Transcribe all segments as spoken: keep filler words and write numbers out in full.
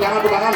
Jangan tepuk tangan.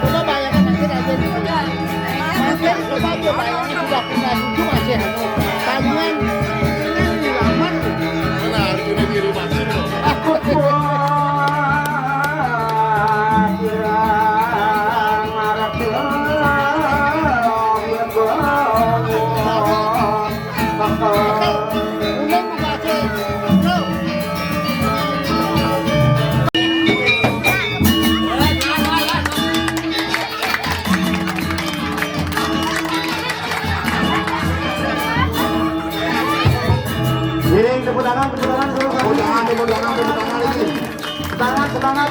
Coba bayangkan, nanti aja nih. Nanti coba aja bayangin sudah punya cucu masih anu. Tanyaan ini di laman. Nah, harus udah diri masih loh. Aku Giring, tepuk tangan, tepuk tangan, tepuk tangan, tepuk tangan, tepuk tangan lagi. Semangat, semangat.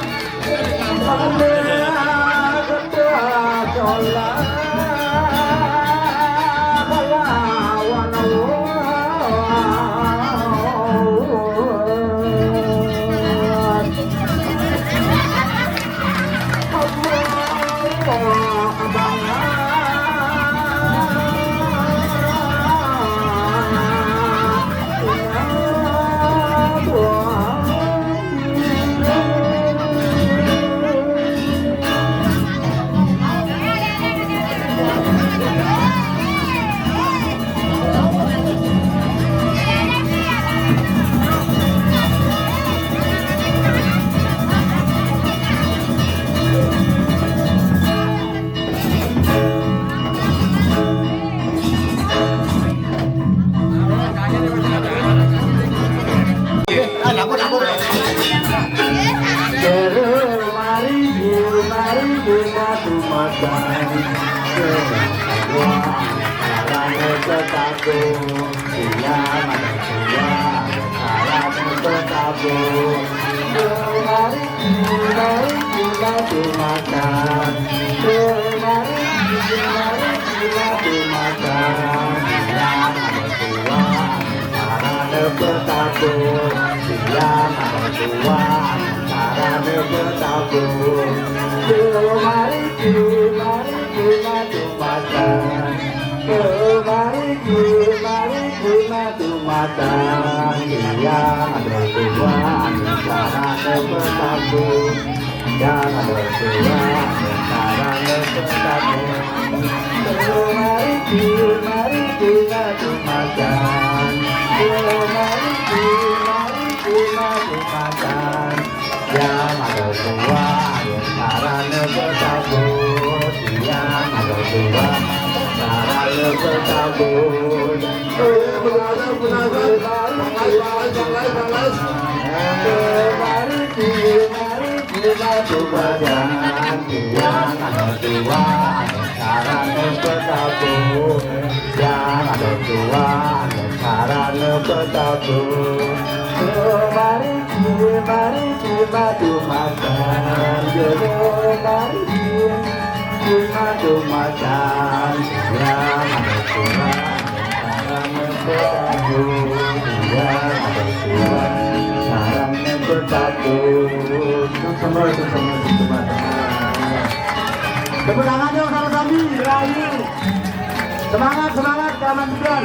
Mari, mari kita tumatang. Semua orang tetap. Mari, mari kita tumatang. Mari, mari kita tumatang. Yang bertuah, karena bertabur. Yang bertuah, karena bertabur. Mari, mari kita tumatang. Mari, mari kita tumatang. Yang ada Tuhan, yang ada bertabur. Yang ada Tuhan, yang ada bertabur. Mari, mari kita tumatang. Mari, mari kita tumatang. Yang ada dua, yang caranya bertabur. Yang ada dua, caranya bertabur. Eh, benar, benar, benar. Bang Lais, Bang Lais, Bang Lais, Bang Lais. Eh, mari, mari, mari, coba jangan. Yang ada dua, yang caranya bertabur. Yang ada dua, yang caranya bertabur. Oh, mari, mari, mari, mari, mari, mari, mari, mari, mari, mari, mari, mari, mari, mari, Tuh, tuh, sama, tuh, sama, tuh, sama. Tepuk tangan dong sama Sandi, berakhir. Semangat, semangat, Taman Gibran.